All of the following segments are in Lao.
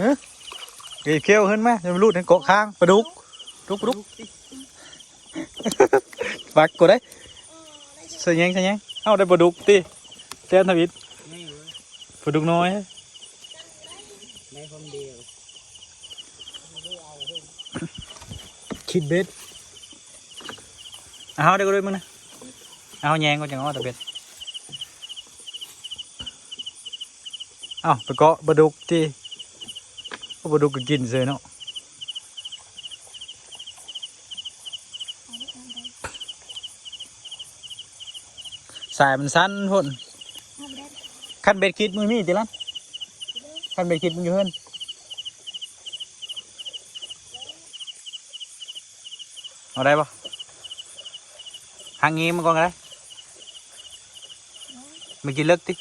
ຮະ ເອີຍ ເຄວຂຶ້ນມາ ຈະມາລູດໃຫ້ເກາະຄາງ ປາດຸກ ດຸກ ປາດຸກ ປັກກໍໄດ້ ສະແຍງ ສະແຍງ ເອົາ ໄດ້ປາດຸກຕິ ແຊນທຳອິດ ໃຫຍ່ເວີຍ ປາດຸກນ້ອຍ ໄດ້ຄຳດຽວ ຄິດເບັດ ເອົາ ເອົາໄດ້ກໍດ້ວຍມຶງນະ ເອົາແຍງກໍຈັ່ງເອົາແຕ່ເບັດ ເອົາ ໄປເກາະປາດຸກຕິ ໂອ້ ປາດຸກກໍກິນເສີຍເນາະ ສາຍມັນສັ້ນໂພດ ຄັນເບັດຄິດມຶງມີຕິລະ ຄັນເບັດຄິດມຶງຢູ່ເຮືອນ ເອົາໄດ້ບໍ່ ຫາງແຍງມັນກ່ອນກໍໄດ້ ມັນກິນເລິກຕິ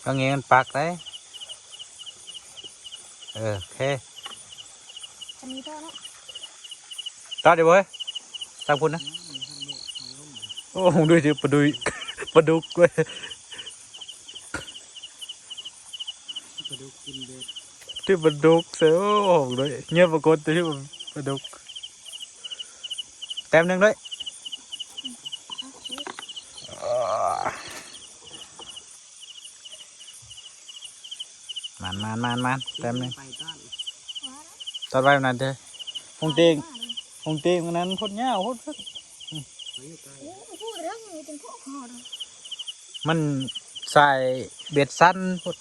ຫາງແຍງມັນປັກໄດ້ ເອີ ໂອເຄ ອັນນີ້ຕໍ່ເນາະ ຕໍ່ເດີເວີຍ ທາງພຸ້ນນະ ໂອ້ ດູຊິ ປາດຸກ ປາດຸກເວີຍ ປາດຸກກິນເບັດ ຖືປາດຸກເສີຍ ໂອ້ໂຫ ເຍອະປາກົດ ຖືປາດຸກ ແຕ້ມໜຶ່ງດ້ວຍ ມານໆໆໆ ແຕ້ມໜຶ່ງ ໄປກ່ອນ ຕັດໄວ້ນັ້ນເດີ ຫົງເຕງ ຫົງເຕງອັນນັ້ນໂພດຍາວໂພດ ໄປຢູ່ໄກ ໂອ້ ມັນສາຍເບັດສັ້ນໂພດ